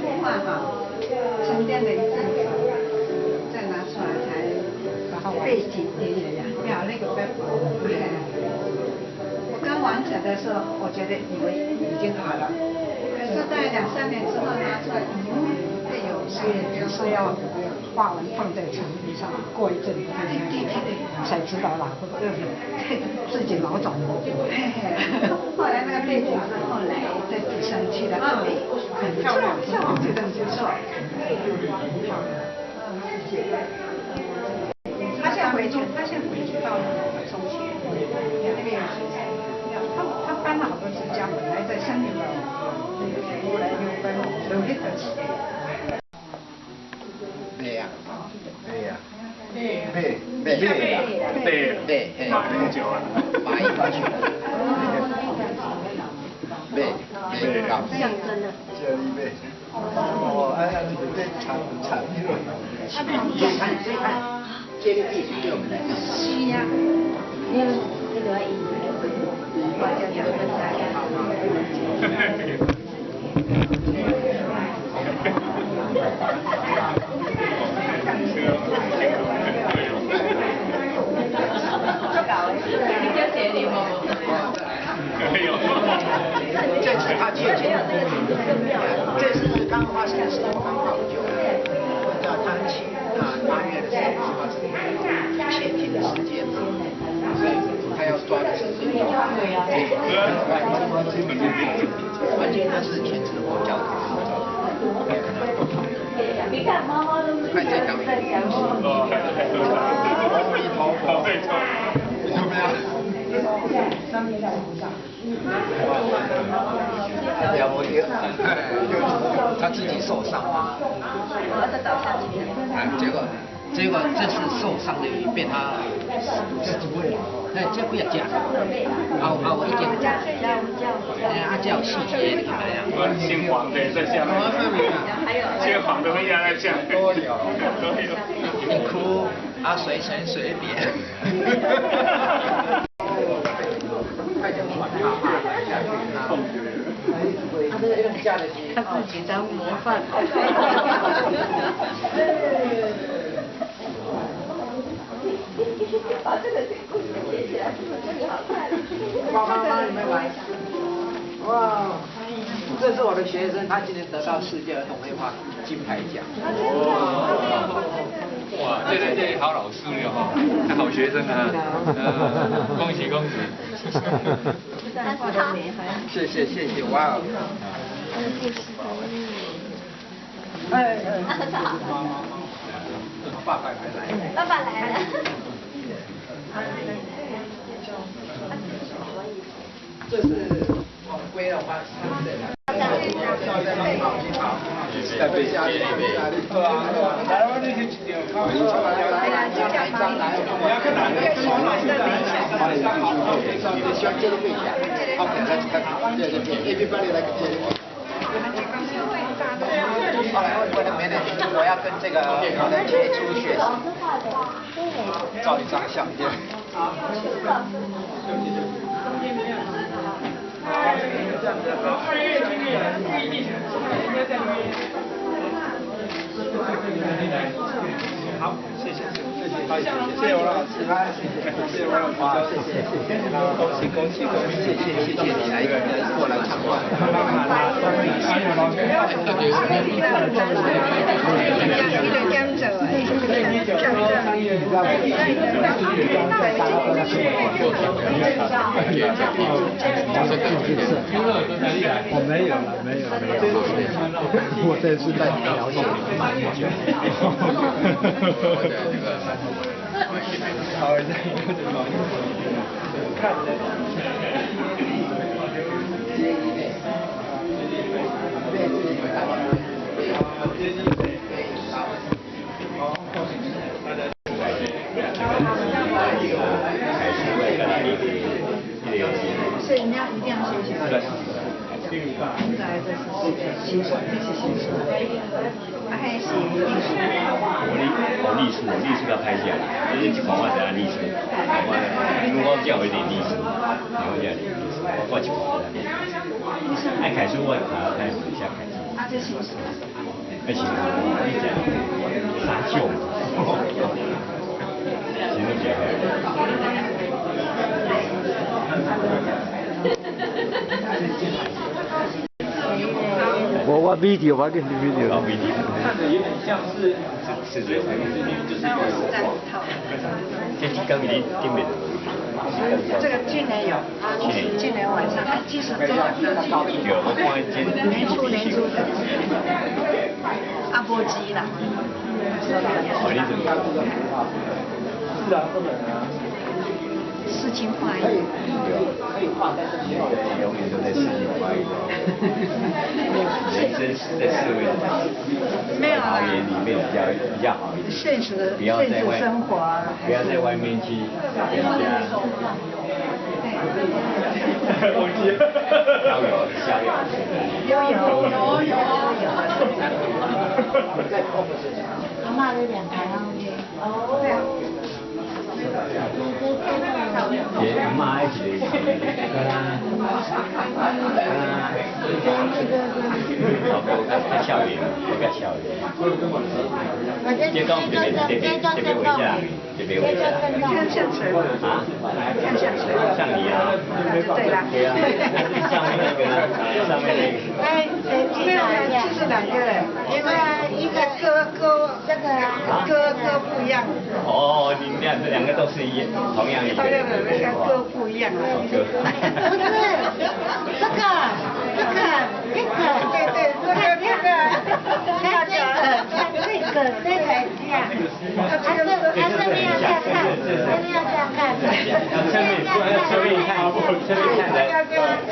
幅畫哈，沉澱了一陣子，再拿出來才背景沒有那個背，我剛完成的時候，我覺得以為已經好了，可是大概兩三年之後拿出來，會有。所以就是要畫完放在牆壁上，過一陣子看看，才知道哪個自己老找毛病。後來那個背景是後來再補上去的，哎，很漂亮，我覺得不錯。很漂亮，謝謝。他現在回去，他現在回去到中學，那邊有學生，他搬了好多次家，本來在三明樓，後來又搬到那個去。買啊，買啊，買買買買買，嘿，馬英九啊，馬英九，買買到，象徵啊。這裡買。哦，哎呀，你這產產品。你看，你看，這個必須對我們來講。是呀。你你都愛伊。我就要分大家。你叫謝你無？沒有。這是他切切，這是剛發生的事，剛好就叫他去啊8月的時候是竊聽的時間嘛，所以他要抓的時間到。完全他是全職佛教徒。你看貓貓都快再講在講哦，阿彌陀佛，有沒有？有沒有？他自己受傷。我就倒下去了。哎，結果這是受傷的魚被他，哎，這幾隻，後後一隻，哎，啊，這有四隻，你看沒有？姓黃的在下面，姓黃的會壓在下面。都有，都有。你哭啊，隨傳隨便。他自己當模範。把這個故事寫起來，這個好看。爸爸媽媽，你們玩。哇，這是我的學生，他今年得到世界兒童繪畫金牌獎。哇，這好老師了哈，好學生啊，恭喜恭喜。謝謝謝謝，哇。哎哎，爸爸來了。爸爸來了。這是我們歸了花的。在被家裡，來，我你去一張。來，喜歡這個背下，好，對對對，everybody like 這個。好來，我的沒得，我要跟這個我的傑出學生照一張相片。好，這樣子好。好，謝謝謝謝謝謝謝王老師，謝謝謝謝王老師，謝謝謝謝，恭喜恭喜恭喜，謝謝謝謝你來過來參觀。我沒有了，沒有沒有，我這是在了解。好，看的。所以你要一定要學習。再來這是形塑，這是形塑，啊，還是歷史。我歷史，歷史要拍下來，就是一看我知影歷史，我因為我這有一點歷史，我這有點歷史，我一看就知影歷史。愛楷書我看開始寫楷書。啊，這是。那是你食三種，是你食的。我 video 我给你 video。看着有點像是是這個，就是一個這是剛你頂面。這個去年有，去年晚上，其實這個有，我看見年初年初的，阿波雞啦。哦，你怎麼？是啊，不能啊。詩情畫意。可以畫，但是沒有。永遠都在詩情畫意。人生是在社會沒有啦。裡面比較好一點。現實不要在外生活。不要在外面去人家。忘記了。逍遙逍遙。悠遊悠遊悠。阿嬤這兩台哦。對啊。這阿嬤一個是，敢若，敢若，老婆較少年，較少年。這講特別特別特別會啥？特別會啥？看像誰？啊？看像誰？像你啊。對啦。對啊。上面那個，上面那個。哎，沒有，就是兩個人，因為一個哥哥，這個哥哥不一樣。哦，你兩個都是一同樣一個。同樣的，那個歌不一樣啊。歌。不是，這個，這個，這個，對對，這個這個，看這個，看這個，這個像。他這他這邊要這樣看，這邊要這樣看。側面側面看，側面看的，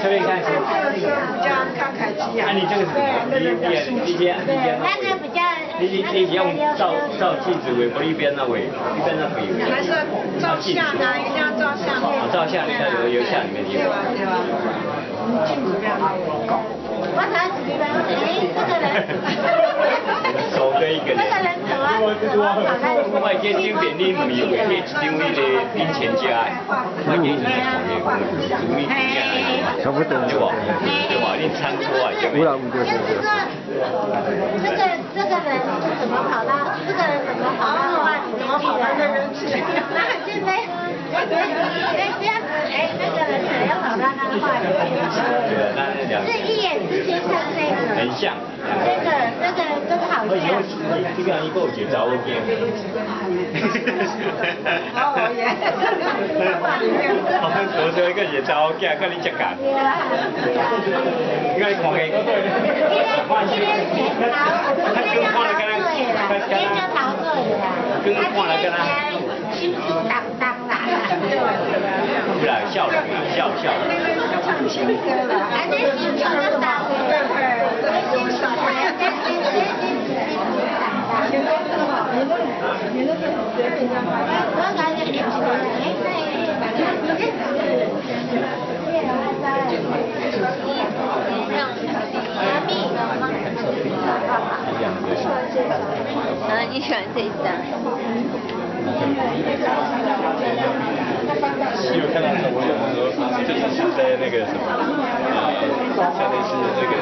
側面看是。這個是比較慷慨激昂。啊，你這個是你你你你那個比較。你用照照鏡子為，不一邊那位，一邊那位。還是照相啊，一定要照相。照相，你看有相裡面有。對吧？對吧？鏡子不要搞。我睇自己吧，哎，這個人。手跟一個人。這個人怎麼怎麼跑到？我記頂邊你唔是有去一張那個林前家的，我記是同個主意差不多。對吧？對吧？你餐桌啊，有啦，有對就是說，這個人怎麼跑到？這個人怎麼跑到畫裡面去了？那現在，哎這樣子，哎那個人怎樣跑到那個畫裡面去？是一眼之間像這個。很像。這個好像。這個伊閣有一個查某囝。好，我也。我說伊閣一個查某囝，佮你這共。對啊對啊。你看看見。他跟看了敢若，他叫陶醉啦。跟看了敢若。心思當當啦。有啦，笑容啦，笑笑。唱情歌啦。啊，這心情就當。對對。這心情，這心這心心思當當。我感覺啊，你喜歡這一張？因為看到的時候，我想說，這是在那個什麼，像類似那個，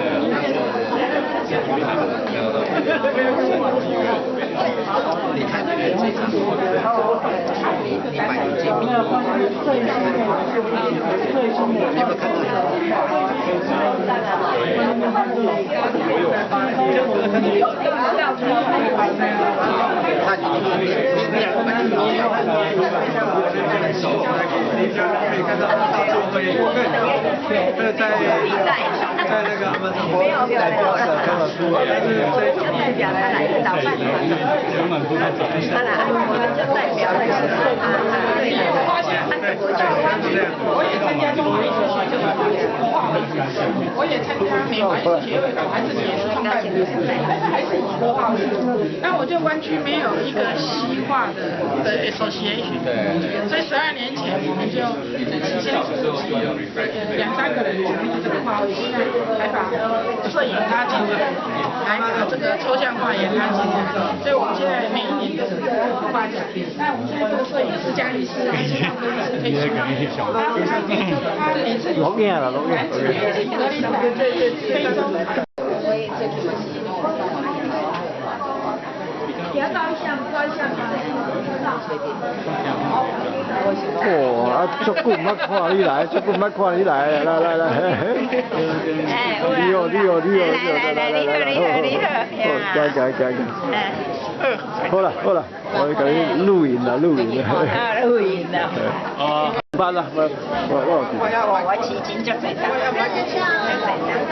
你看這個這張，你把眼睛眯，你有沒有看到？他你兩個把你可以看到他做会，在在那个他们没有没有，就代表他来捣饭团，他来，我们就代表那个啊，对，我也参加中华艺术协会，我也参加美华艺术协会，我还自己也是创办人，但是还是以国画为主。那我就湾区没有一个西画的 association，所以12年前我们就先两三个人成立这个画会，现在还把摄影拉进来，还把这个抽象画也拉进来，所以我们现在每一年都是画展。那我们现在这个摄影师江医师，他是退休，他每次录影啦，录影。对对对，非洲。给他照一下，照一下。哇，啊，足久毋捌看你來，足久毋捌看你來，來來來，你好，你好，你好，來來來，你好，你好，你好，好，行行行行。好啦好啦，我共你錄影啦，錄影啦。啊，錄影啦。哦。捌啦，我我我我我飼真足濟冬，足濟冬，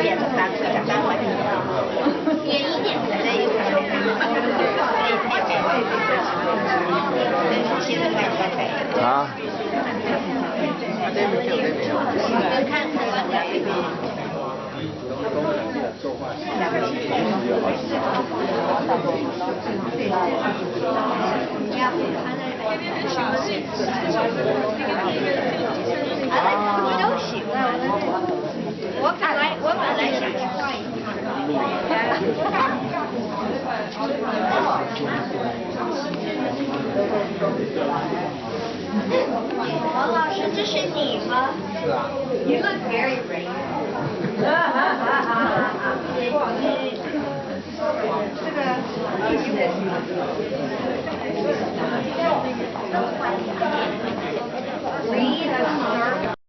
幾啊十冬，幾十冬我飼。遠一點。啊。你都喜歡。我本來想去看一看。王老師，這是你嗎？是啊。 You look very brave. 這個。 Read a story.